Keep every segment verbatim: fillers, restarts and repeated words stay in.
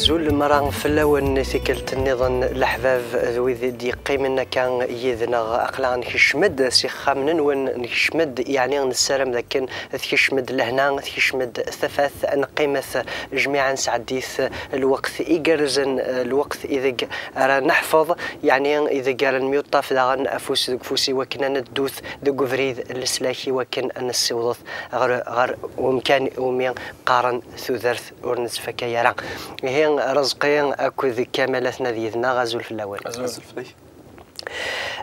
Azul lemra fell-awen i tikkelt nniḍen, leḥbab d wid i d-yeqqimen akka yid-neɣ. Aql-aɣ nkecm-d s ixxamen-nwen, nkecm-d, yeɛni nessaram d akken tkecm-d lehna, tkecm-d tafat, ad neqqimet jmiɛa, nesɛeddi-t lweqt igerrzen, lweqt ideg ara neḥfeḍ, yeɛni ideg ara nemyuṭṭaf daɣen afus deg ufus i wakken ad neddut deg ubrid n leslak i wakken ad nessiwḍet ɣer, ɣer umkan umi qqaren tudert ur nettfakay ara. Ihi Rezqi akked Kamal aten-ad yid-neɣ, azul fell-awen. Azul. Azul fell-ak.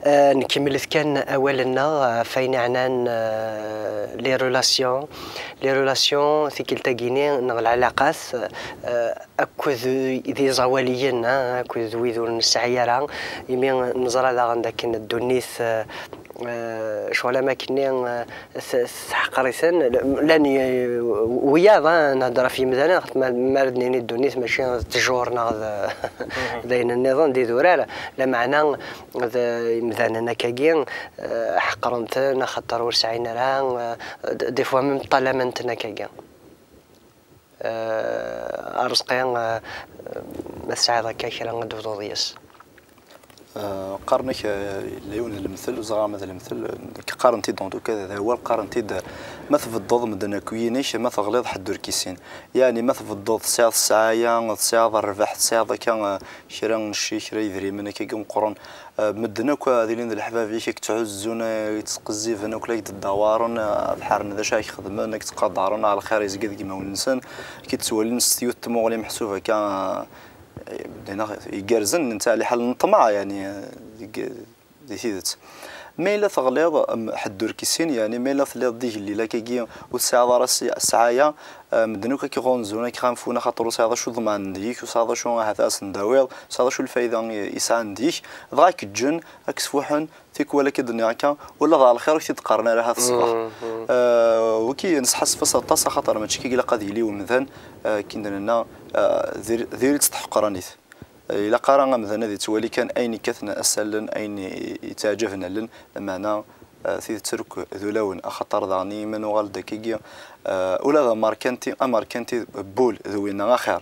Eh, nkemmlet kan awal-nneɣ ɣef wayen iɛnan, eh, les relations. Les relations, tikkelt-agi-ni neɣ lɛalaqat, eh, akked d iẓawaliyen, eh, akked wid ur nesɛi ara, imi neẓra daɣen dakken ddunit, eh, eh, ccɣel am akken-nni, eh, s-, tesḥeqer-iten. Llan y-, wiyaḍ, ah, nhedder ɣef yimdanen, xaṭer ma, ma ara d-nini ddunit mačči d ttjur neɣ d, d ayen nniḍen d idurar, lameɛna d imdanen akkagi, eh, ḥeqren-ten axaṭer ur sɛin ara, eh, d-, des fois même ṭṭalamen-ten akkagi. Eh, Arezqi, eh, ma tesɛiḍ akka kra ad d-tebduḍ yes. Eh, qqaren-ak, eh, yella yiwen n lemtel, ur ẓriɣ ma d lemtel, nekk qqaren-t-id, en tout cas d awal, qqaren-t-id, ma tbeddeḍ medden akk yinek, ma teɣliḍ ḥedd ur k-issin. Yeɛni ma tbeddeḍ tesɛiḍ ssɛaya, tesɛiḍ rrbeḥ, tesɛiḍ akka, eh, kra n cci, kra n yidrimen akkagi meqqren, eh, medden akk ad ilin d leḥbab-ik, ad k-ttɛuzzun, eh, ad k-ttqezziben, akk la k-d-ddawaren, eh, ad ḥaren d acu ad k-xedmen, ad k-ttqadaren, ah, lxir yezga deg imawen-nsen, ad k-ttwalin s yiwet n tmuɣli meḥsub akka, eh, dinna igerrzen, netta ɛli ḥal n ṭṭmeɛ, yeɛni, eh, deg, di tidet. Ma yella teɣliḍ, em, ḥedd ur k-issin, yeɛni ma yella telliḍ d igellil akkagi ur tesɛiḍ ara si-, ssɛaya, eh, medden akk ad k-ɣunzun, ad k-xanfun, axaṭer ur tesɛiḍ acu ḍmanen deg-k, ur tesɛiḍ acu ahat ad asen-d-tawiḍ, ur tesɛiḍ acu lfayda i, i sɛan deg-k, dɣa ad k-ǧǧen, ad k-sfuḥen, tikwal akka i d-nniɣ akka, ula d ɣer lxir ur k-t-id-qqaren ara ahat ṣṣbeḥ. Eh, wiki nesḥassef-as aṭas, axaṭer mačči akka i ilaq ad yili umdan, eh, akken d-nenna, eh, dir-, diri-tt tḥeqranit. Ilaq ara amdan ad yettwali kan ayen ikkaten ass allen, ayen i-, yettaɛǧaben allen, lameɛna, eh, tidet akk d ulawen, axaṭer daɣen imi nuɣal-d akkagi, eh, ula d amerkanti, amerkanti n wul d winna axir.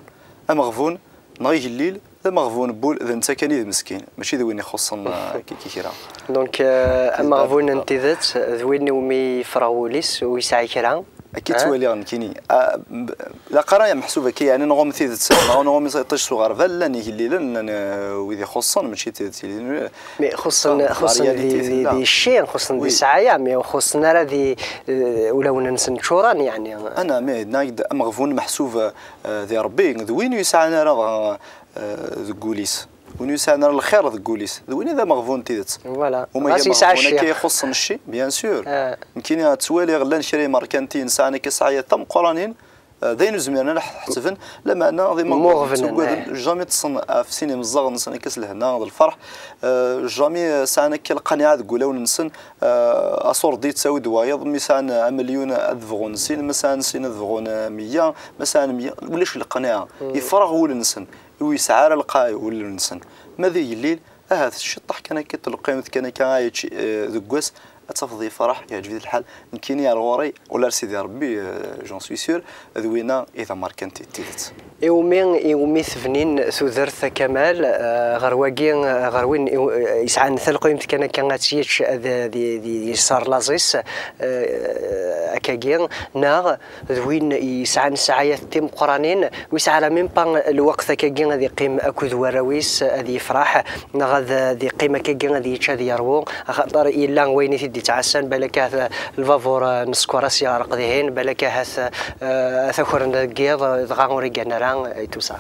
Ameɣbun neɣ igellil, d ameɣbun n wul, d netta kan i d meskin, mačči d win ixuṣṣen, eh, k-, k-, kra. Donc, eh, ameɣbun n tidet d win iwumi yefreɣ wul-is, ur yesɛi kra. Akka i ttwaliɣ nekkini. Ah, b-, la qara meḥsub akka, yeɛni nɣum tidet, neɣ nɣum iṭij s uɣerbal, llan igellilen, llan, eh, wid ixuṣṣen, mačči d tidet. Mais xuṣṣen, xuṣṣen di, di, di cci, xuṣṣen di ssɛaya, mais ur xuṣṣen ara di, eh, ulawen-nsen ččuran, yeɛni. Ana, mais yenna-ak-d ameɣbun meḥsub, eh, di Ṛebbi, d win ur yesɛan ara dɣa, eh, deg wul-is. Win ur yesɛan ara lxir deg wul-is, d win i d ameɣbun n tidet. Voilà. Ɣas yesɛa cci. Akka ixuṣṣen cci, bien sûr. Nekkini ttwaliɣ llan kra imerkantiyen sɛan akka ssɛaya tameqqranin, eh, d ayen ur zmiren ara ḥesben, lameɛna d imeɣbunen, ttuggaden, jamais ṭṭsen ɣef sin imeẓẓaɣen-nsen akka s lehna d lferḥ, eh, jamais sɛan akka lqaniɛa deg wulawen-nsen, eh, aṣurdi yettawi-d wayeḍ, mi sɛan amelyun ad bɣun sin, ma sɛan sin ad bɣun, eh, meyya, ma sɛan meyya, ulac lqaniɛa. Yefreɣ wul-nsen. Ur yesɛi ara lqaɛ i wul-nsen. Ma d igellil, ahat ciṭṭaḥ kan akka, telqim-t kan akka, ad yečč, eh, deg wass, ad tafeḍ yefreḥ, yeɛǧeb-it lḥal. Nekkini ar ɣur-i, ula ar Sidi Ṛebbi, eh, j'en suis sûr, d winna i d amerkanti d tidet. Iwumi, iwumi tebnin tudert a Kamal, eh, ɣer wagi, eh, ɣer win iw-, eh, yesɛan talqimt kan akka ad tt-yečč, ad, ad, ad, ad yesser laẓ-is, eh, akkagi, neɣ d win yesɛan sɛayat timeqqranin, ur yesɛi ara même pas lweqt akkagi ad yeqqim akked warraw-is, ad yefreḥ, neɣ ad, ad yeqqim akkagi ad yečč, ad yerwu, axaṭer yella wayen i t-id-yettɛassan, balak ahat lbabur, eh, n sskeṛ ad s-yeɣreq dihin, balak ahat, eh, ad t-akren deg yiḍ, dɣa ur igan ara, eh, et tout ça.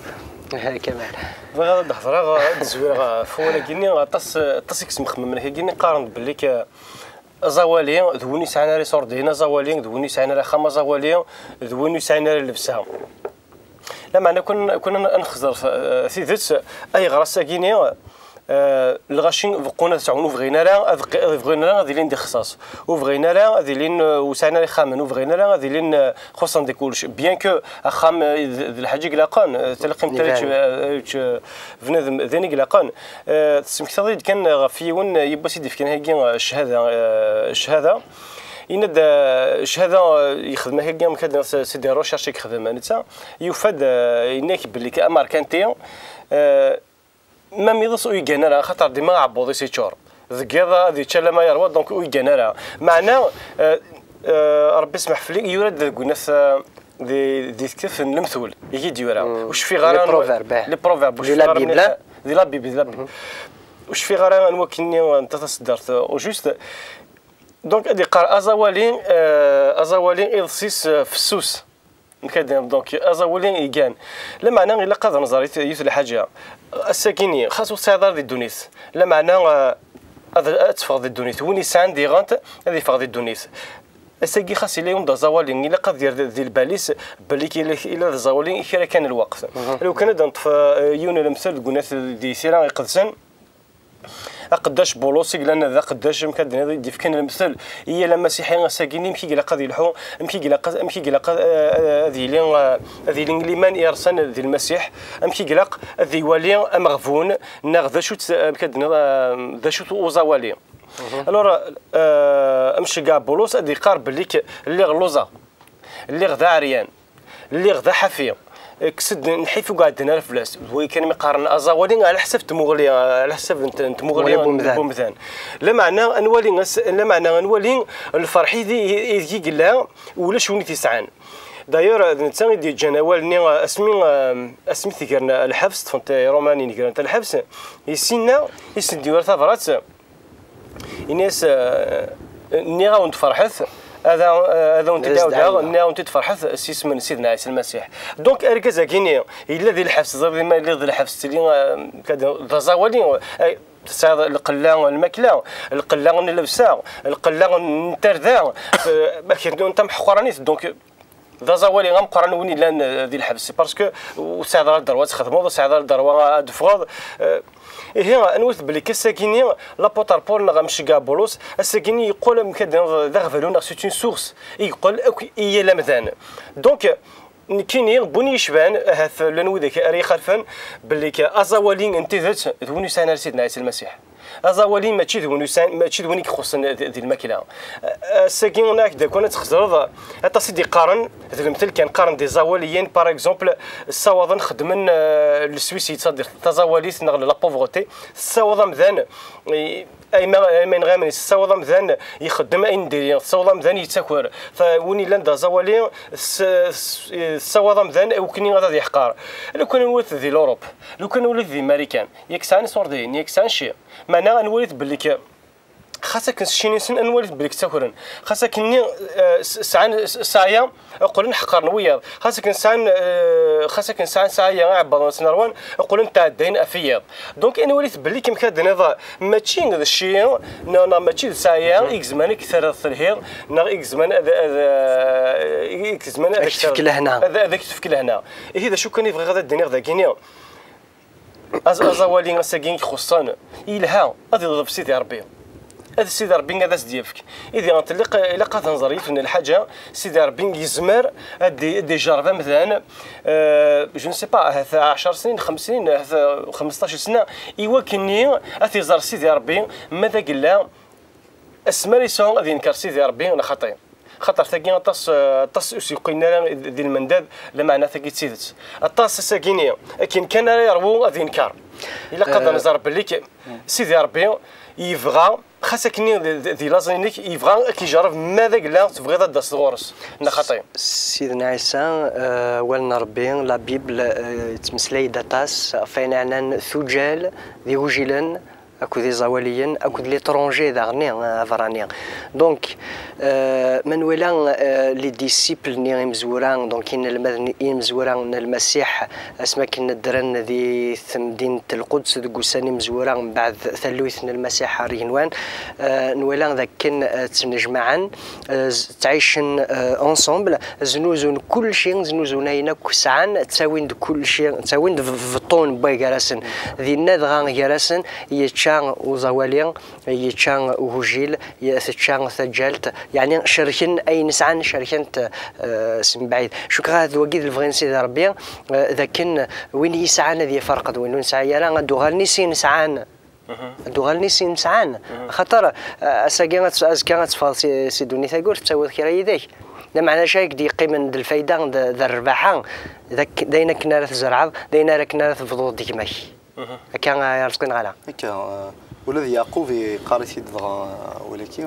Kamal. Bɣiɣ ad d-hedreɣ, ad d-zwireɣ ɣef wawal-agi-nni, aṭas, aṭas i yesmexmemen akkagi-nni, qqaren-d belli k-, aẓawali d win ur yesɛin ara iṣurdiyen, aẓawali d win ur yesɛin ara axxam, aẓawali d win ur yesɛin ara llebsa. Lameɛna, kun, kun ad nexzer, eh, tidet, ayɣer ass-agi-ni, eh, lɣaci beqqun ad sɛun, ur bɣin ara ad qqi-, ur bɣin ara ad ilin d ixṣaṣ, ur bɣin ara ad ilin, eh, ur sɛin ara ixxamen, ur bɣin ara ad ilin, eh, xuṣṣen di kullec. Bien que axxam, eh, d, d lḥaǧa i ilaqen, eh, talqimt ara yečč, eh, ara yečč, eh, bnadem d ayen i ilaqen. Eh, tesmektaḍ-iyi-d kan ɣef yiwen yiwwas i d-ifkan hagi, eh, ccahada, eh, ccahada. Yenna-d, eh, cchada, eh, yexdem akka, amek ad nniɣ, c'est des recherches i yexdem netta. Yufa-d, eh, yenna-k belli amerkanti, eh, ma miḍes ur yeggan ara, axaṭer dima aɛebbuḍ-is yeččur. Deg yiḍ ad yečč alamma yerwa, donc ur yeggan ara. Meɛna, eh, eh, Ṛebbi smeḥ fell-i, yura-d deg unat, eh, di, di tektabt n lemtul, i yi-d-yura. Ur cfiɣ ara Les anwa- proverbes, eh. Les proverbes, ur De cfiɣ la ara Bible, mliḥ. Di la Bible, di la Bible. Ur cfiɣ ara anwa akkenni, eh, netta taseddart, eh, au juste. Donc, ad iqqar aẓawali, eh, aẓawali iḍes-is, eh, fessus. Nekk ad d-iniɣ, donc, aẓawali igan. Lameɛna ilaq ad nẓer yiwet, yiwet lḥaǧa. Ass-agini, xas ur tesɛiḍ ara di ddunit. Lameɛna, eh, ad, ad teffɣeḍ di ddunit. Win yesɛan diɣen, ad yeffeɣ di ddunit. Ass-agi, xas yella yiwen d aẓawali, ilaq ad yerr di, di lbal-is belli ila, ila d aẓawali i kra kan n lweqt. Lukan ad neṭṭef, eh, yiwen n lemtel deg unat di tira iqedsen, aqeddac Bulus i yellan d aqeddac, amek ad d-niniḍ, i d-yefkan lemtel i yal amasiḥi ass-agi, amek i ilaq ad yelḥu, amek i ilaq, amek i ilaq ad, ad yili, ad yili liman yersan di Lmasiḥ, amek i ilaq ad iwali ameɣbun, neɣ d acu-t, amek ad d-niniḍ, d acu-t uẓawali. Alors, euh, amceggeɛ Bulus ad iqqar belli k-, lliɣ lluẓeɣ, lliɣ d aɛeryan, lliɣ d aḥafi, kkes-d nnḥif ur ɛeddan ara fell-as. D wagi kan mi qqaren aẓawali ɛla ḥsab n tmuɣli, ɛla ḥsab n t-, n tmuɣli n umdan. Lameɛna ad nwali as-, lameɛna ad nwali lferḥ i di-, i deg i yella, ulac win i t-yesɛan. D'ailleurs, d netta i d-yeǧǧan awal-nni, asmi, asmi t-gren lḥebs, ṭṭfen-t iṛumanin gren-t lḥebs, yessinna, i sen-d-yura tabrat, Ini-as, eh, nniɣ-awen-d ferḥet, ad, ad awen-t-id-ɛawdeɣ, nniɣ-awen-t-id ferḥet s yisem n Sidna Ɛisa Lmasiḥ. Donc, argaz-agi-ni yella di lḥebs, ẓriɣ dima yella di lḥebs, tili, eh, d aẓawali, eh, tesɛiḍ lqella n lmakla, lqella n llebsa, lqella n tarda, eh, akken tameḥquranit, donc, D aẓawali ameqqran win yellan, eh, di lḥebs, parce que ur tesɛiḍ ara ddrewa ad txedmeḍ, ur tesɛiḍ ara ddrewa ad d-teffɣeḍ. Eh, ihi, anwa i teblik ass-agi-ni, l'apôtre Paul neɣ amceggeɛ Bulus, ass-agi-ni yeqqel, amek ad d-tiniḍ, d aɣbalu neɣ c'est une source i yeqqel akk i yal amdan. Donc, nekkini, win yecban, ahat llan widak ara ixalfen, belli aẓawali n tidet d win yesɛan ar Sidna Ɛisa Lmasiḥ. Aẓawali mačči d win usan, mačči d win i ixuṣṣen di, di lmakla. Ass-agi, neɣ d akken ad txezreḍ, aṭas i d-iqqaren, d lemtel kan, qqaren des aẓawaliyen, par exemple, ssawaḍen xeddmen, euh, le suicide, c'est-à-dire taẓawalit neɣ la pauvreté, tessawaḍ amdan, i, ayma, ayma yenɣa iman-is, tessawaḍ amdan ixeddem ayen diri, tessawaḍ amdan yettaker. Fa, win yellan d aẓawali, s-, s-, tessawaḍ amdan i wakken ad, ad yeḥqer. Lukan nwet di l'Europe, lukan nwet di Marikan, yak sɛan iṣurdiyen, yak sɛan cci. Meɛna ad nwalit belli k-, xas akken s ccin-nsen, ad nwalit belli k-ttakren. Xas akken-nni, eh, s-, sɛan s-, sɛaya, qqlen ḥeqren wiyaḍ. Xas akken sɛan, eh, xas akken sɛan sɛaya iɛebbaḍen-nsen ṛwan, qqlen tɛeddayen ɣef wiyaḍ. Donc, ad nwalit belli k-, amek ad d-tiniḍ, mačči d cci, neɣ, neɣ mačči d sɛaya i gezman ad k-terreḍ telhiḍ, neɣ i gezman ad, ad, eh, i gezman ad ak-tefk lehna. Ad, ad ak-tefk lehna. Ihi d acu kan i bɣiɣ ad d-iniɣ dagini? Az-, aẓawali ass-agi i ixuṣṣen, yelha, ad iḍleb Sidi Ṛebbi. Ad Sidi Ṛebbi ad as-d-yefk. Ihi ilaq, ilaq ad nẓer yiwet n lḥaǧa, Sidi Ṛebbi yezmer ad d-, ad d-ijerreb amdan, euh, je ne sais pas, ahat ɛecṛ snin, xems snin, ahat xmesṭac sna, i wakken-nni ad t-iẓer Sidi Ṛebbi, ma d agella, asmi ara yesɛu ad yenker Sidi Ṛebbi neɣ xaṭi. Xaṭer tagi aṭas, aṭas ur s-yeqqin ara di lmendad, lameɛna tagi d tidet. Aṭas ass-agi-ni, akken kan ara yeṛwu ad yenker. Ilaq ad nẓer belli k-, Sidi Ṛebbi yebɣa, xas akken di, di, di laẓ-inek, yebɣa ad k-ijerreb ma d agella tebɣiḍ ad d-taseḍ ɣur-s, neɣ xaṭi. Sidna Ɛisa, eh, awal n Ṛebbi, la Bible, eh, yettmeslay-d aṭas ɣef wayen ɛnan tuǧal d igujilen, akked iẓawaliyen, akked l'étranger daɣen, eh, aberrani. Donc, euh, ma nwala, euh, les disciples-nni imezwura, donc inelmaden imezwura n Lmasiḥ, asmi akken ddren di temdint n Lquds deg ussan imezwura mbeɛd tallunt n Lmasiḥ ar igenwan, euh, nwala dakken, euh, ttnejmaɛen, euh, z-, ttɛicen, euh, ensemble, znuzun kulci, znuzun ayen akk sɛan, ttawin-d kulci, ttawin-d v-, beṭṭun n way gar-asen. Dinna dɣa gar-asen yečča uẓawali, yečča ugujil, y-, tečča taǧǧalt, yeɛni cerken ayen sɛan, cerken-t, eh, s mebɛid. Cukkeɣ ahat d wagi d lebɣi n Sidi Ṛebbi, eh, d akken win yesɛan ad yaf ṛṛqed, win ur nesɛi ara ad d-uɣalen i sin sɛan. Ad d-uɣalen i sin sɛan. Axaṭer, eh, ass-agi, ad t-, azekka ad teffɣeḍ si, si ddunit-agi, ur tettawiḍ kra yid-k. Lameɛna acu ay k-d-yeqqimen d lfayda, d, d rrbaḥa, d ak-, d ayen akken ara tzerɛeḍ, d ayen ara akken ara tebḍuḍ d gma-k. Akka, eh, ay Arezqi, neɣ ala? Akka, eh, ula d Yeɛqub yeqqar-it-id dɣa, eh, wala-ki,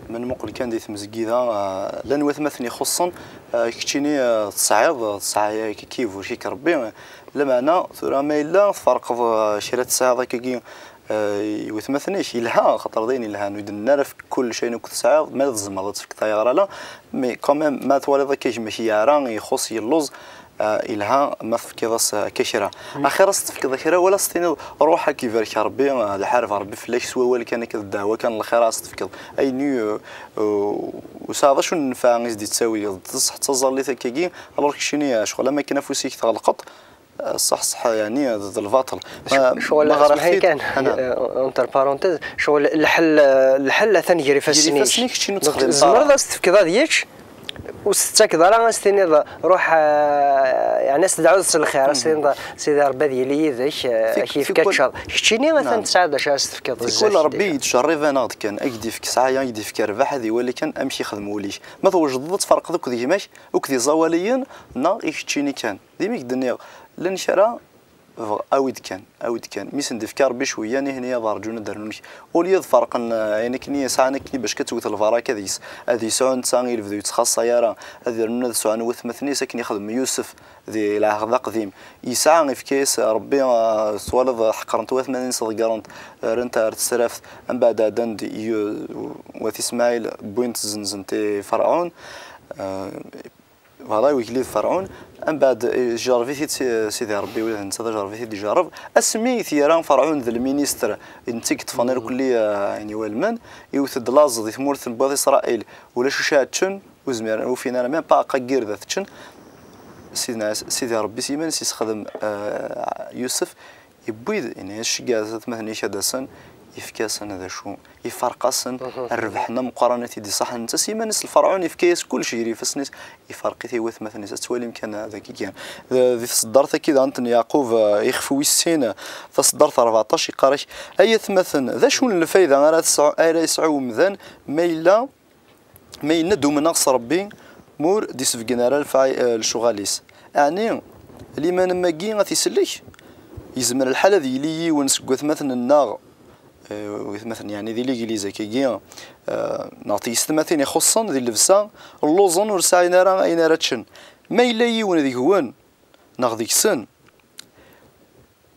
ma nmuqel kan di tmezgida, eh, llan watmaten ixuṣṣen, eh, keččini, eh, tesɛiḍ, tesɛa-k, iburek-ik Rebbi, eh, lameɛna tura ma yella tferqeḍ, eh, kra tesɛiḍ akkagi, eh, i watmaten-ik, yelha, xaṭer d ayen yelhan, ur d-nenna ara efk kullec ayen akk tesɛiḍ, ma tzemreḍ ad tefkeḍ ayɣer ala, mais quand même, ma twaliḍ akka gma-k yeɛra, ixuṣṣ, yelluẓ, eh, yelha ma tefkiḍ-as, eh, akka kra. Axir ad s-tefkeḍ kra, wala ad s-tiniḍ, "Ruḥ, ad k-ibarek Rebbi, eh, ad iḥareb Rebbi fell-ak", s wawal kan akka, d ddeɛwa kan n lxir ad s-tefkeḍ. Ayen ur, ur, ur sɛiḍ acu n nnfeɛ i s-d-yettawi, d ṣṣeḥ d taẓallit akkagi, alors keččini, eh, ccɣel am akken afus-ik tɣelqeḍ, eh, ṣṣeḥ, ṣṣeḥ, yeɛni, d, d lbaṭel. Ma, ccɣel, ma ɣriɣ-t-id, eh, entre parenthèses, ccɣel, lḥel, lḥel atan gar ifassen-ik. Gar ifassen-ik, keččini ur donc, tzemreḍ ad s-tefkeḍ ad yečč, ur s-tettakeḍ ara, ad s-tiniḍ, "Ruḥ, eh," yeɛni ad s-tedɛuḍ s lxir, ad s-tiniḍ, "Sidi Rebbi ad yili yid-ek, eh, ad k-yefk ad teččeḍ." Keččini atan tesɛiḍ d acu ara s-tefkeḍ. Tikwal Rebbi yettjerrib-aneɣ-d kan, ad k-d-yefk sɛaya, ad k-d-yefk rrbeḥ, ad iwali kan amek ixdem wul-ik. Ma twejdeḍ ad tferqeḍ akked gma-k, akked iẓawaliyen, neɣ i keččini kan. Dimi k-d-nniɣ, llan kra, bɣ-, awi-d kan, awi-d kan. Mi sen-d-ifka Rebbi cwiya, nihni ad rǧun ad d-rnun. Au lieu ad ferqen, eh, ayen akken i sɛan akken bac ad tewwet lbaraka deg-s, ad yesɛu netta i lebda ur yettxaṣṣa ara, ad rnun ad sɛun watmaten-is akken ixdem Yusef di lɛehd aqdim. Yesɛa, ifka-yas Rebbi, eh, twalaḍ, ḥeqren-t watmaten-is, ḍeggren-t, rran-t ar tesraft, mbeɛd ɛeddan-d i, wat Ismaɛil, wwin-t, zzenzen-t i Ferɛun. Eh, Voilà, i wegellid Ferɛun, mbeɛd, eh, ijerreb-it-id Si-, Sidi Ṛebbi, ula d netta d ajerreb i t-id-ijerreb. Asmi i t-yerra Ferɛun d lministr, netta i yeṭṭfen irkelli, eh, ayen iwalmen, iwet-d laẓ di tmurt n Wat Isṛayil, ulac acu ara ččen, ur zmiren, ur ufin ara même pas aqaggir d at ččen. Sidna Ɛis-, Sidi Ṛebbi s yiman-is yessexdem, eh, Yusef, Yewwi-d, yenna-yas, "Ceggɛet atmaten-ik ad d-asen", yefka-asen d acu? Iferq-asen rrbeḥ-nni ameqqran i t-id-iṣaḥen. Netta s yiman-is Lferɛun yefka-yas kullec gar ifassen-is, iferq-it i watmaten-is. Ad twalim kan, eh, dagi kan. D-, di tseddart-agi daɣen n Yeɛqub, eh, ixef wis sin, eh, taseddart rbeɛṭac, yeqqar-ak, "Ay atmaten, d acu n lfayda ara tesɛu, ara yesɛu wemdan ma yella ma yenna-d umneɣ s Rebbi, ma ur d-isbeggen ara lfa-, eh, lecɣal-is." Ɛni liman am wagi ad t-isellek? Yezmer lḥal ad yili yiwen seg watmaten-nneɣ, eh, watmaten, yeɛni di legliz akkagi, eh, neɣ tiyessetmatin ixuṣṣen di llebsa, lluẓen, ur sɛin ara ayen ara ččen. Ma yella yiwen deg-wen neɣ deg-sen,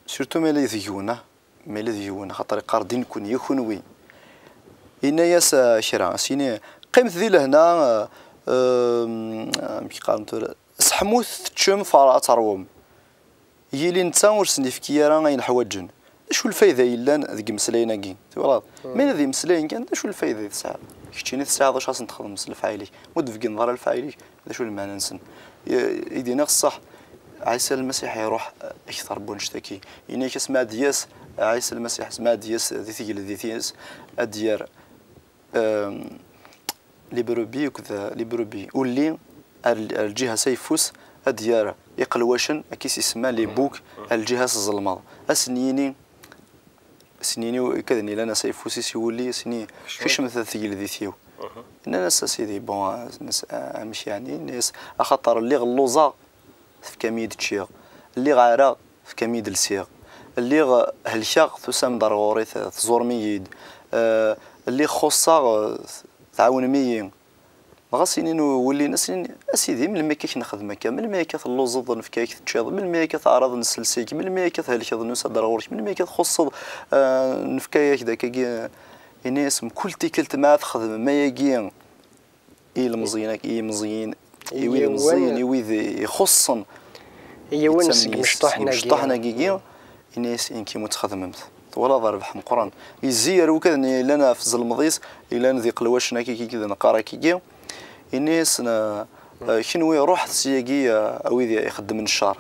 surtout ma yella deg-wen, ah, ma yella d yiwen, axaṭer iqqar-d i nekkni, i kunwi. Yenna-yas, ah, kra, as-yini, "Qqimet di lehna, ah, ah, amek qqaren tura, seḥmut, teččem, fer-, ad terwum." Yili netta ur sen-yefki ara ayen ḥwaǧen. D acu lfayda yellan deg imeslayen-agi? Twalaḍ? Ma yella d imeslayen kan, d acu lfayda i tesɛiḍ? Keččini tesɛiḍ acu ad sen-txedmeḍ s lefɛayel-ik? Ma ur d-tbeggneḍ ara lefɛayel-ik, d acu lmeɛna-nsen? I, i d-iniɣ ṣṣeḥ, Ɛisa Lmasiḥ iruḥ akteṛ n wannect-agi. Yenna-ak asmi ad d-yas Ɛisa Lmasiḥ, asmi ad d-yas di tegeldit-is, ad d-yerr, ehm, les brebis akked, les brebis, ulli ar, ar lǧiha-s ayeffus, ad d-yerr iqelwacen, akka i s-isemma les boucs, ar lǧiha-s ẓelmeḍ. Ad sen-yini, Sin-nni, ikkaden ilan-as ayeffus-is i wulli, sin-nni, "Kecmet ar tgeldit-iw." Nnan-as a sidi, bon, a-, a-, amek yeɛni? Nnan-as, "Axaṭer lliɣ lluẓeɣ, tefkam-iyi-d ččiɣ. Lliɣ ɛraɣ, tefkam-iyi-d lsiɣ. Lliɣ helkeɣ, tusam-d ar ɣur-i, t-, tẓurem-iyi-d. Eh, lliɣ xuṣṣeɣ, eh, tɛawnem-iyi." Dɣa s-inin wulli-ines, a sidi, melmi akka k-nexdem akka? Melmi akka telluẓeḍ, nefka-yak teččiḍ? Melmi akka teɛraḍ, nessels-ik? Melmi akka thelkeḍ, nusa-d ar ɣur-k? Melmi akka txuṣṣeḍ, eh, nefka-yak-d akkagi? Ini-as, mkul tikkelt ma txedmem ayagi i yilmeẓyen, i yimeẓyen, i wid meẓẓiyen, i wid ixuṣṣen, yiwen seg imecṭuḥen-agi, ini-as, i nekk i mu txedmemt. Twalaḍ rrbeḥ meqqren. Yezzi ar ukad-nni yellan ɣef tzelmeḍ-is, yellan di qelwacen akkagi, d neqqar akkagi. Ini-asen, eh, eh, "Kenwi ruḥet syagi, eh, a wid ixeddmen ccer."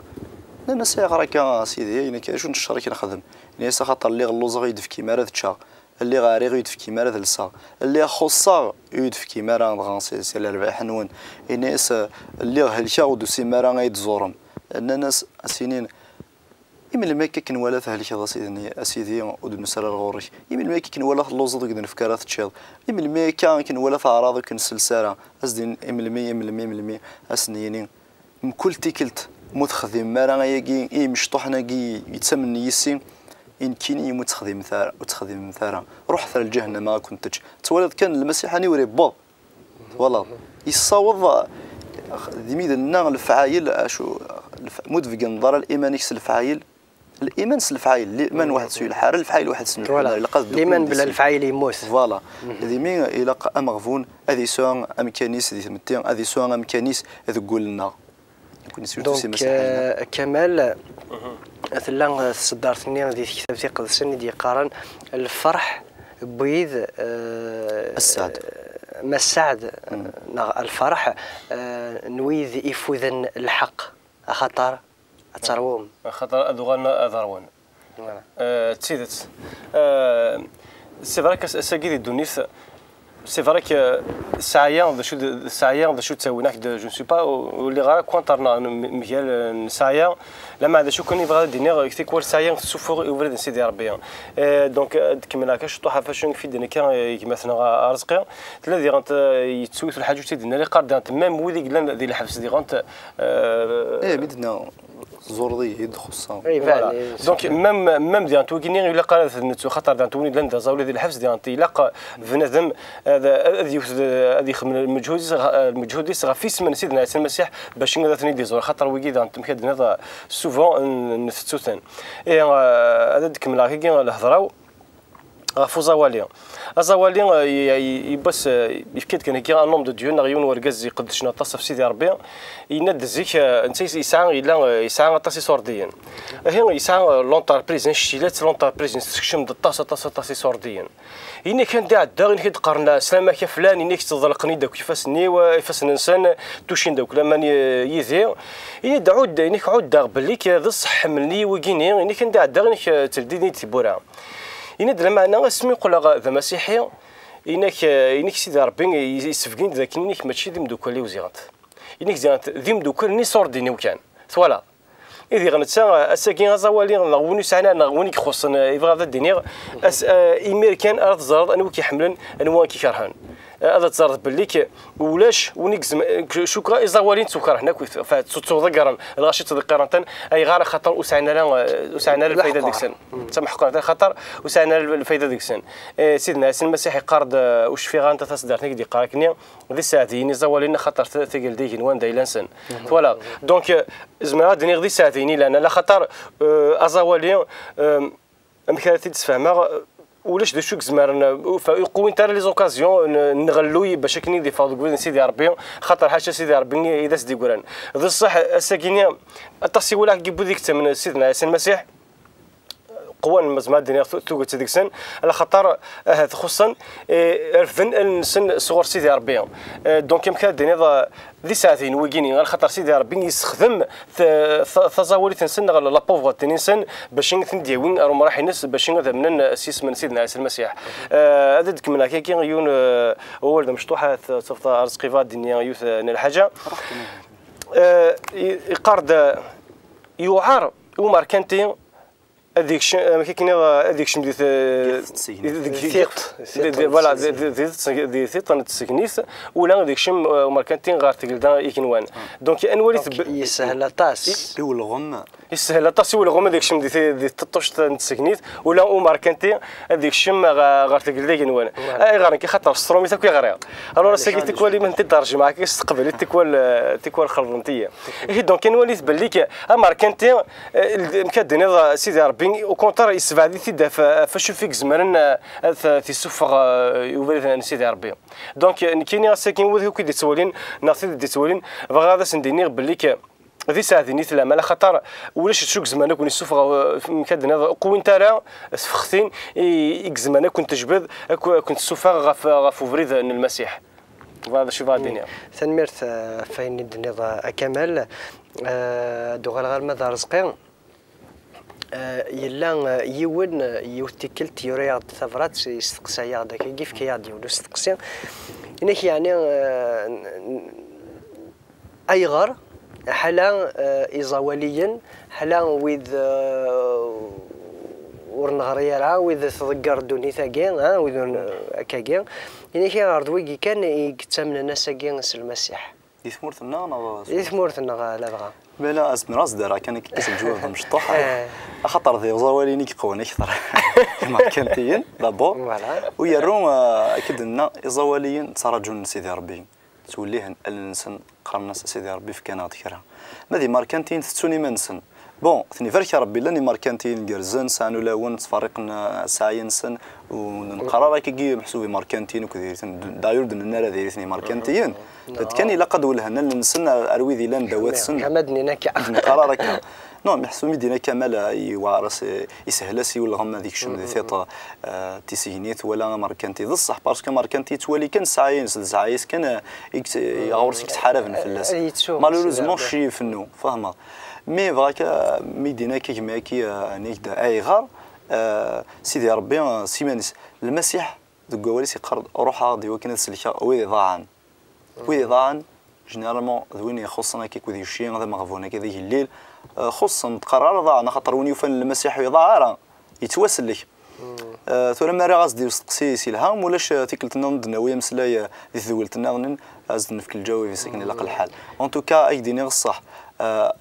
Nnan-as, "Ayɣer akka, a sidi? Ayen akka, acu n ccer i k-nexdem?" Ini-as, "Axaṭer lliɣ lluẓeɣ, ur yi-d-tefkim ara ad ččeɣ. Lliɣ ɛriɣ, ur yi-d-tefkim ara ad lseɣ. Lliɣ xuṣṣeɣ, ur yi-d-tefkim ara dɣa si, si lerbayeḥ-nwen." Ini-as, eh, "Lliɣ helkeɣ, ur d-tusim ara ad yi-d-tẓurem." Nnan-as, a s-inin, I melmi akka akken wala thelkeḍ a sidi, a sidi, ur d-nusi ara ɣur-k? I melmi akka akken wala telluẓeḍ ur d-nefka ara teččiḍ? I melmi akka akken wala teɛraḍ ur k-nsels ara? A s-d-in, i melmi, i melmi, i melmi? A sen-yini, mkul tikkelt ma ur texdimem ara ayagi i yimecṭuḥen-agi yettamen yis-i, i nekkini imi ur texdimemt ara, ur texdimemt ara, ruḥet ar lǧahennama ad ken-tečč. Twalaḍ kan Lmasiḥ aniwer yewweḍ. Twalaḍ? Yessaweḍ, d imi d-nenna lefɛayel, acu, lef-, ma ur d-tbeggneḍ ara liman-ik s lefɛayel, liman s lefɛayel, liman weḥd-s ur yelḥa ara, lefɛayel weḥd-s ur yelḥa ara, ilaq ad dduklen. Liman bla lefɛayel yemmut. Voilà. D imi ilaq ameɣbun ad yesɛu amkan-is di tmetti, ad yesɛu amkan-is deg wul-nneɣ. Nekkni surtout si Masiḥiyen. Donc, euh, Kamal, tella, euh, tseddart-nni di tektabt iqedsen i d-yeqqaren lferḥ n wid, euh, sseɛd, ma sseɛd, neɣ lferḥ, euh, n wid ifuden lḥeqq, axaṭer ad terwum. Axaṭer ad uɣalen ad ṛwun. Voilà. Euh, d tidet. Euh, c'est vrai que ass-agi di ddunit, c'est vrai que ssɛaya d acu d, ssɛaya d acu ttawin-ak-d, je ne suis pas, ur lliɣ ara contre neɣ m-, mgal n ssɛaya, lameɛna d acu kan i bɣiɣ ad d-iniɣ, tikwal ssɛaya tessuffuɣ i ubrid n Sidi Ṛebbi. Euh, donc, ad d-kemmleɣ kan ciṭuḥ ɣef wacu i k-id-yenna akka, euh, gma-tneɣ Arezqi. Tella diɣen, euh, yettu yiwet n lḥaǧa ur tt-id-nniɣ, yeqqar diɣen même wid i yellan di lḥebs diɣen, euh, eh, mi d-nenna tẓureḍ-iyi-d, xuṣṣeɣ. Voilà. Donc, même, même diɣen wigini ilaq ara d nettu, xaṭer diɣen win yellan d aẓawli di lḥebs, diɣen ilaq bnadem ad, ad yewwet, ad yexdem lmeǧhud-is ɣ-, lmeǧhud-is ɣef yisem n Sidna Ɛisa Lmasiḥ, bac ad ten-id-iẓur, xaṭer wigi diɣen temkadneḍ souvent n, ntettu-ten. Et, euh, ad d-kemmleɣ kagi lehḍra-w. Ɣef uẓawali. Aẓawali, eh, y-, y-, yiwwas, eh, yefka-d kan akka un homme de Dieu, neɣ yiwen wergaz iqeddcen aṭas ɣef Sidi Ṛebbi. Yenna-d zik, eh, netta yes-, yesɛa, yella, eh, yesɛa aṭas iṣurdiyen. Ihi, yesɛa, eh, l'entreprise, ccila-tt l'entreprise, tessekcem-d aṭas, aṭas, aṭas iṣurdiyen. Yenna-k anda iɛedda, yenna-k ad d-qqaren, "Slam-ak a flan", yenna-k ttḍelqen-id akk ifassen-iw, eh, ifassen-nsen, tucin-d akk laman, eh, yid-i. Yenna-d ɛud, yenna-k ɛuddeɣ belli k-, d ṣṣeḥ ḥemmlen-iyi wigini, yenna-k anda iɛedda, yenna-k, eh, tteldin-iyi-d tiwwura. Yenna-d lameɛna asmi qqleɣ d amasiḥi, yenna-k, yenna-k Sidi Ṛebbi yessebgen-d dakken yenna-k mačči d imeddukal-iw ziɣen. Yenna-k ziɣen d imeddukal n iṣurdiyen-iw kan. Twalaḍ? I diɣ netta, ass-agi aẓawali neɣ win yesɛan neɣ win i ixuṣṣen, eh, i bɣiɣ ad d-iniɣ, as-, eh, imir kan ara teẓreḍ anwa i k-iḥemmlen, anwa i k-ikerhen. Eh, ad teẓreḍ belli k-, ulac win i yezm-, eh, cukkeɣ iẓawaliyen ttukerhen akk, fa-, ttu-, ttuḍeggren, lɣaci ttḍeqqiren-ten, ayɣer? Axaṭer ur sɛin ara, eh, ur sɛin ara lfayda deg-sen. D tameḥqurt, axaṭer ur sɛin ara lfayda deg-sen. Eh, Sidna Ɛisa Lmasiḥ yeqqar-d, eh, ur cfiɣ ara anta taseddart i k-d-yeqqar akkenni, d iseɛdiyen iẓawaliyen, axaṭer t-, tagelda igenwan d ayla-nsen. Twalaḍ? Donc, eh, zemreɣ ad d-iniɣ d iseɛdiyen i llan, ala xaṭer, eh, aẓawali, eh, amek ara t-id-sfehmeɣ, eh, ulac d acu i izemren, eh, ur qwint ara les occasions n, n nɣelluy bac akken i d-iffeɣ deg ubrid n Sidi Ṛebbi, xaṭer ḥaca Sidi Ṛebbi i d as-d-iggran. D ṣṣeḥ, ass-agi-nni, aṭas i walaɣ deg wid i yettamnen Sidna Ɛisa Lmasiḥ, qwan, ma zemreɣ ad d-iniɣ tu-, tuget deg-sen, ala xaṭer ahat xuṣṣen, eh, refden allen-nsen sɣur Sidi Ṛebbi. Eh, donc, amek ara d-tiniḍ, eh, d iseɛdiyen wigini, ala xaṭer Sidi Ṛebbi yessexdem t-, t-, taẓawalit-nsen neɣ la pauvreté-nsen bac ad ten-d-yawi ar umraḥ-ines, bac ad amnen s yisem n Sidna Ɛisa Lmasiḥ. Eh, ad d-kemmleɣ kaki yiwen, eh, wawal d amecṭuḥ, ad t-, tafeḍ Arezqi bɣa ad d-ini yiwet, eh, n lḥaǧa. Eh, i-, iqqar-d, eh, yuɛer umerkanti ad yekcem, amek akken ad yekcem di t-, Di tsegnit. Di, di, Di tiṭ. Di, di, voilà, di, di, di, di tiṭ n tsegnit, ula ad yekcem, eh, umerkanti ɣer tgelda igenwan. Donc, ad nwali Donc, teb-, yeshel aṭas. I ulɣem. Yeshel aṭas i ulɣem ad yekcem di, di, di tiṭṭuct n tsegnit, ula umerkanti ad yekcem ɣ-, ɣer tgelda igenwan. Voilà. Ayɣer nekk? Xaṭer s tṛumit akk i ɣriɣ. Alors, ass-agi tikwal iman t-id-rjmeɣ akka s teqbaylit, tikwal, eh, tikwal xelḍent-iyi. Ihi, donc, ad nwali belli k-, amerkanti, eh, l-, amek ad d-tiniḍ, eh, Sidi Ṛebbi, au contraire, yessebɛed-it-id ɣef, ɣef wacu i izemren, eh, ad t-, t-isuffeɣ, eh, i ubrid n Sidi Ṛebbi. Donc, eh, nekkini ass-agi, wid akk i d-ittwalin, neɣ tid i d-ittwalin, bɣiɣ ad asen-d-iniɣ belli k-, d iseɛdiyen i tellam, ala xaṭer ulac d acu i izemren ad ken-isuffeɣ, eh, amek ad d-tiniḍ, qwint ara tfextin i, i izemren ad ken-tejbed, ad k-, ad ken-tessuffeɣ ɣef, ɣef ubrid n Lmasiḥ. Bɣiɣ d acu i bɣiɣ ad d-iniɣ. Tanemmirt, eh, ɣef wayen i d-tenniḍ, eh, a Kamal. Eh, ad d-uɣaleɣ arma d Arezqi. Eh, yella, eh, yiwen, eh, yiwet tikkelt yura-yaɣ-d tabrat, yesteqsa-yaɣ-d akkagi, yefka-yaɣ-d yiwen usteqsi. Yenna-k, yeɛni, eh, n-, n-, ayɣer Ḥala eh, iẓawaliyen, ḥala wid eh, ur neɣri ara, wid tḍegger ddunit-agi, eh, wid ur n- akkagi. Ini-k ɣer d wigi kan i yettamnen ass-agi s Lmasiḥ. Di tmurt-nneɣ neɣ s- Di tmurt-nneɣ, eh, ladɣa. Mela, azmer ad s-d-rreɣ kan akka s leǧwab d amecṭuḥ. Eh. Axaṭer d iẓawaliyen i yeqwan akteṛ imerkantiyen, d'abord. Voilà. U yerru, eh, akka d-nenna, iẓawaliyen ttraǧun Sidi Ṛebbi. Ttwellihen allen-nsen, qqaren-as: "A Sidi Ṛebbi, efk-aneɣ-d kra." Ma d imerkantiyen tettun iman-nsen. Bon, ten-ibarek Ṛebbi, llan imerkantiyen gerrzen, sɛan ulawen, ttferriqen, eh, ssɛaya-nsen, ur neqqar ara akkagi meḥsub imerkantiyen akked diri-ten, d-, d'ailleurs ur d-nenni ara diri-ten imerkantiyen. Kan ilaq ad welhen allen-nsen ar, ar wid ilan dawat-sen. Kama d-nnin akka. Ur neqqar ara akka. Non, meḥsub mi d-yenna Kamal, eh, yewɛer-as, eh, yeshel-as i ulɣem ad ikcem di tiṭ, eh, tisegnit wala amerkanti. D ṣṣeḥ, parce que amerkanti yettwali kan ssɛaya-ines, d ssɛaya-is kan, eh, i yett- ɣur-s i yettḥaraben fell-as. Ad yettu Malheureusement, Sidi Ṛebbi. Ci ifennu, fehmeɣ. Mi bɣa ka, mi d-yenna akka gma-agi, eh, anik-d ayɣer, eh, Sidi Ṛebbi, eh, s iman-is. Lmasiḥ, deg wawal-is yeqqar-d: "Ruḥeɣ-d i wakken ad sellkeɣ wid iḍaɛen." Wid iḍaɛen, généralement, d win ixuṣṣen akka akked yicci, d ameɣbun akka d igellil. Eh, xuṣṣen, ur ttqar ara ḍaɛen, axaṭer win yufan Lmasiḥ ur iḍaɛ ara, yettwasellek. Eh, tura ma rriɣ-as-d i usteqsi s ilha, ma ulac, eh, tikkelt nniḍen ad d-nawi ameslay, eh, di tedwilt nniḍen, ad s-d-nefk lǧawab-is akken ilaq lḥal. En tout cas, ad k-d-iniɣ ṣṣeḥ. Eh,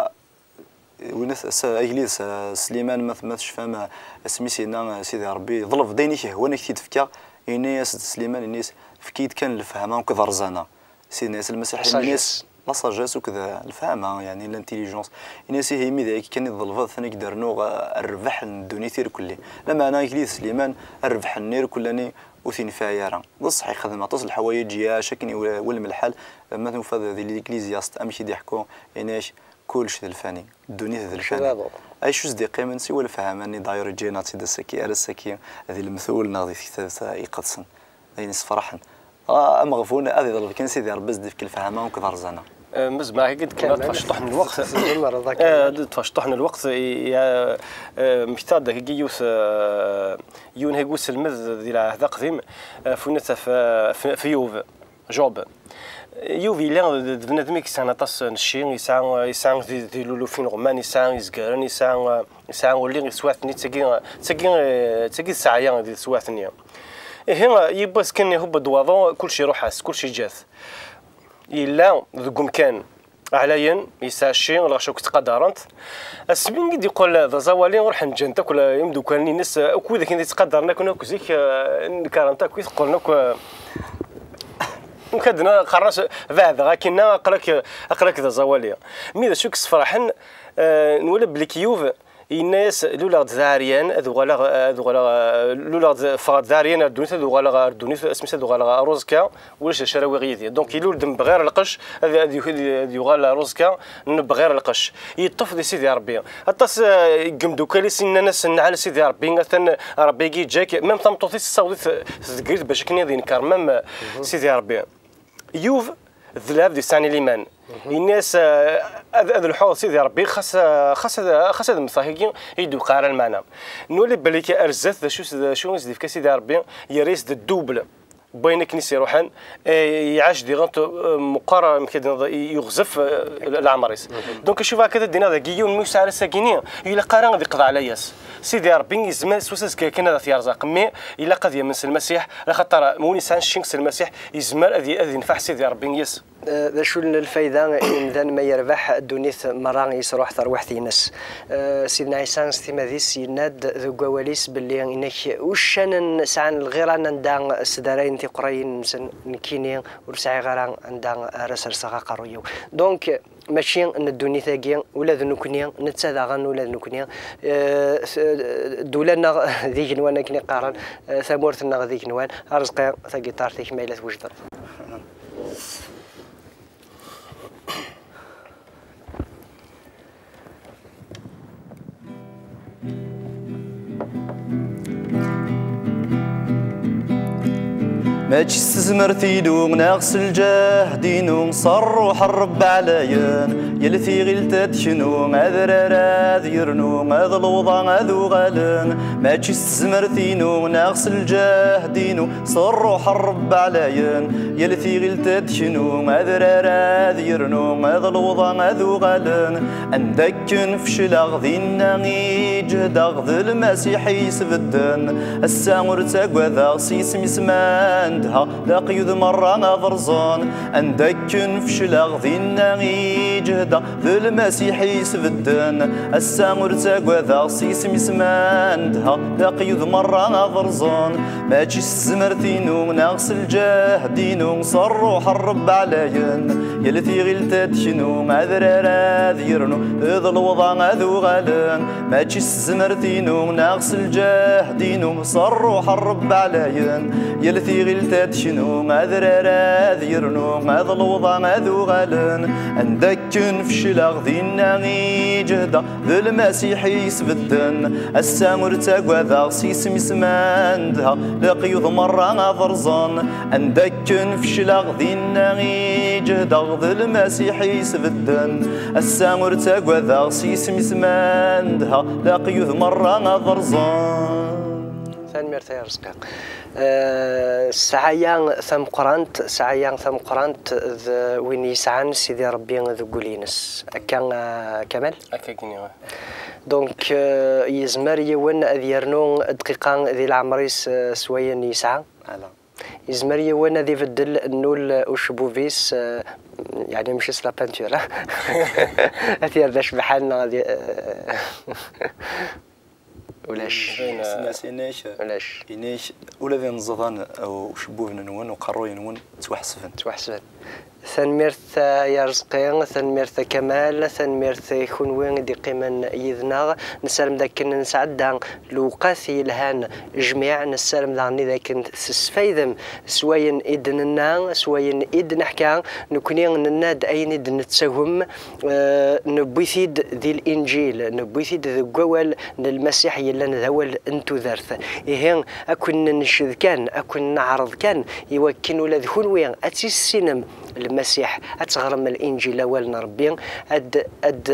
win s-, s-, agellid s-, Sliman, ma t-, ma tecfam, eh, asmi s-yenna, eh, Sidi Ṛebbi, ḍleb-d ayen i k-yehwan, ad k-t-id-fkeɣ. Yenna-yas-d Sliman, yenna-yas: "Efk-iyi-d kan lefhama akked rrẓana." Sidna Ɛisa Lmasiḥ yenna-yas, la sagesse akked, eh, lefhama, yeɛni l'intelligence. Yenna-yas: "Ihi, imi d ayagi kan i tḍelbeḍ, atan ad k-d-rnuɣ, eh, rrbeḥ n ddunit irkelli." Lameɛna agellid Sliman, rrbeḥ-nni irkelli-nni ur t-yenfiɛ ara. D ṣṣeḥ, yexdem aṭas n leḥwayeǧ, yac akken iwa-, iwulem lḥal, ma nufa di l'Ecclésiaste amek i d-iḥekku, yenna-ak: "Kullec d lfani, ddunit d lfani." Acu s-d-iqqimen siwa lefhama-nni, d'ailleurs, yeǧǧa-yaneɣ-tt-id ass-agi, ar ass-agi, di lemtul neɣ di tektabt iqedsen. D ayen yessefraḥen. Ah, ameɣbun ad iḍleb kan Sidi Ṛebbi ad s-d-ifk lefhama akked rrẓana. Eh, ma zemreɣ, akka d-kemmleɣ, tzemreḍ akka. Eh, d-, ṭṭfeɣ cṭuḥ n lweqt, i, i, eh, eh, mmektaɣ-d akkagi yiwet, eh, yiwen heggu uselmed di lɛehd aqdim, eh, f winat f, f, f Yub, Job. Yub yella d, d bnadem i yesɛan aṭas n cci, yesɛa, yesɛa di, di lulufin n ɣemman, yesɛa izgaren, yesɛa, yesɛa ulli i teswiɛt-nni, d tagi, d tagi, d tagi d sseɛya di teswiɛt-nni. Ihi, yiwwas kan ihubbeḍ waḍu, kullec iruḥ-as, kullec iǧǧa-t. Yella deg umkan ɛlayen, yesɛa cci, lɣaci akk ttqadaren-t. Asmi i d-yeqqel d aẓawali, ruḥen ǧǧan-t akk imeddukal-nni-ines, akk wid akken i ttqadaren akk, akk zik, eh, nekren-t akk, qqlen akk, eh, nekk ad qqaren-as, beɛdeɣ akkinna, aql-ak, aql-ak d aẓawali. Mi d acu i yessefraḥen, eh, nwala belli Yub, yenna-yas: "Luleɣ-d d aɛeryan, ad uɣaleɣ, ad uɣaleɣ, luleɣ-d, ffɣeɣ-d d aɛeryan ar ddunit, ad uɣaleɣ ar ddunit, asmi-s ad uɣaleɣ ar uẓekka, ulac d acu ara awiɣ yid-i." Donc, ilul-d mebɣir lqecc, ad, ad yu-, ad yuɣal ar uẓekka n mebɣir lqecc. Yeṭṭef di Sidi Ṛebbi. Aṭas, eh, n yemdukal-is i nnan-as: "Nɛal Sidi Ṛebbi, atan Ṛebbi-agi yeǧǧa-k." Même tameṭṭut-is tessaweḍ-it tdegrit bac akken ad yenker même Sidi Ṛebbi. Yub d lɛebd yesɛan liman. Yenna-yas, eh, ad, ad lḥuɣ d Sidi Ṛebbi, xas, eh, xas ad, xas ad mmteɣ, higi i d-tewqeɛ ara lmeɛna. Nwali belli ar zdat d acu, d acu i s-d-ifka Sidi Ṛebbi, yerra-yas-d ddubl n wayen akken i s-iruḥen, eh, iɛac diɣen, eh, meqqar, amek ad d-tiniḍ, i-, yeɣzef, eh, le-, leɛmer-is. Donc, acu akka ad d-iniɣ dagi, yiwen mi yesɛa ass-agi-ni, ilaq ara ad iqḍeɛ layas. Sidi Ṛebbi yezmer s wass azekka kan ad t-yerẓaq, mais ilaq ad yamen s Lmasiḥ, laxaṭer win yesɛan cci s Lmasiḥ, yezmer ad y-, ad yenfeɛ Sidi Ṛebbi yes. Eh, d acu n lfayda i yimdan ma yerbeḥ ddunit merra yesruḥ tarwiḥt-ines? Eh, Sidna Ɛisa s timad-is yenna-d deg wawal-is belli inek uccanen sɛan lɣiran anda sdarayen tiqrayin-nsen, nekkini ur sɛiɣ ara anda ara serseɣ aqerruy-iw. Donc, mačči n ddunit-agi, ula d nekkni, netta daɣen ula d nekkni. Eh, s-, ddula-nneɣ d igenwan akken i qqaren, eh, tamurt-nneɣ d igenwan. Arezqi, tagiṭart-ik ma yella twejdeḍ. Mačči s tezmert-inu neɣ s lǧehd-inu, s ṛṛuḥ n Ṛebbi ɛlayen. Yal tiɣilt ad teknu, adrar ad yernu, ad lewḍa ad uɣalen. Mačči s tezmert-inu neɣ s lǧehd-inu, s ṛṛuḥ n Ṛebbi ɛlayen. Yal tiɣilt ad teknu, adrar ad yernu, ad lewḍa ad uɣalen. Anda akken fecleɣ, dinna i ǧehdeɣ, d Lmasiḥ i yi-sbedden. Ass-a ur ttagadeɣ, s yisem-is ma ndha, leqyud merra ad rẓen. Anda akken fecleɣ, dinna i ǧehdeɣ, d Lmasiḥ i yi-sbedden. Ass-a ur ttagadeɣ, s yisem-is ma ndha, leqyud merra ad rẓen. Mačči s tezmert-inu neɣ s lǧehd-inu, s ṛṛuḥ n Ṛebbi ɛlayen. Yal tiɣilt ad teknu, adrar ad yernu, d lewḍa ad uɣalen. Mačči s tezmert-inu neɣ s lǧehd-inu, s ṛṛuḥ n Ṛebbi ɛlayen. Yal tiɣilt ad teknu, adrar ad yernu, ad lewḍa ad uɣalen. Anda akken fecleɣ, dinna i ǧehdeɣ, d Lmasiḥ i yi-sbedden. Ass-a ur ttagadeɣ, s yisem-is ma ndha, leqyud merra ad rẓen. Anda akken fecleɣ, dinna i ǧehdeɣ, d Lmasiḥ i yi-sbedden. Ass-a ur ttagadeɣ, s yisem-is ma ndha, leqyud merra ad rẓen. Tanemmirt ay Arezqi. Eh, sɛaya tameqqrant, sɛaya tameqqrant d win yesɛan Sidi Ṛebbi deg wul-ines. Akka, eh, Kamal? Akka i nniɣ. Donc, eh, yezmer yiwen ad yernu dqiqa di leɛmer-is, eh, s wayen yesɛa? Ala. Yezmer yiwen ad ibeddel nnul ucebbub-is, eh, yeɛni mačči s la peinture, ad t-yerr d acebḥan neɣ ad y-, eh, ulac. Ulac. Ulac. Ula d inẓaden, eh, ucebbub-nwen, uqerruy-nwen, ttwaḥesben. Ttwaḥesben. Tanemmirt a Yarezqi, tanemmirt a Kamal, tanemmirt i kunwi i d-iqqimen yid-neɣ. Nessaram d akken nesɛedda lewqat yelhan jmiɛ, nessaram daɣen d akken tesfaydem s wayen i d-nenna, s wayen i d-neḥka. Nekni nenna-d ayen i d-nettagem, eh, newwi-t-id di Linǧil, newwi-t-id deg wawal n Lmasiḥ yellan d awal n tudert. Ihi, ad ken-nenced kan, ad ken-neɛreḍ kan, i wakken ula d kunwi ad tissinem Lmasiḥ, ad teɣrem Linǧil, awal n Ṛebbi, ad, ad,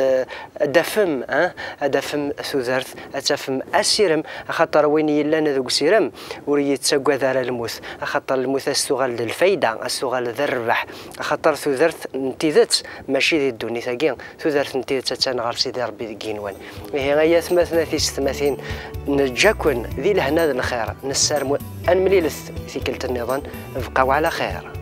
ad tafem, eh, ad tafem tudert, ad tafem asirem, axaṭer win yellan deg usirem ur yettagad ara lmut, axaṭer lmut ad s-tuɣal d lfayda, ad s-tuɣal d rrbeḥ, axaṭer tudert n tidet mačči di ddunit-agi, tudert n tidet attan ɣer Sidi Ṛebbi deg yigenwan. Ihi ay atmaten a tisetmatin, neǧǧa-ken di lehna d lxir, nessarem ad nemlilet tikkelt nniḍen, bqaw ɛla xir.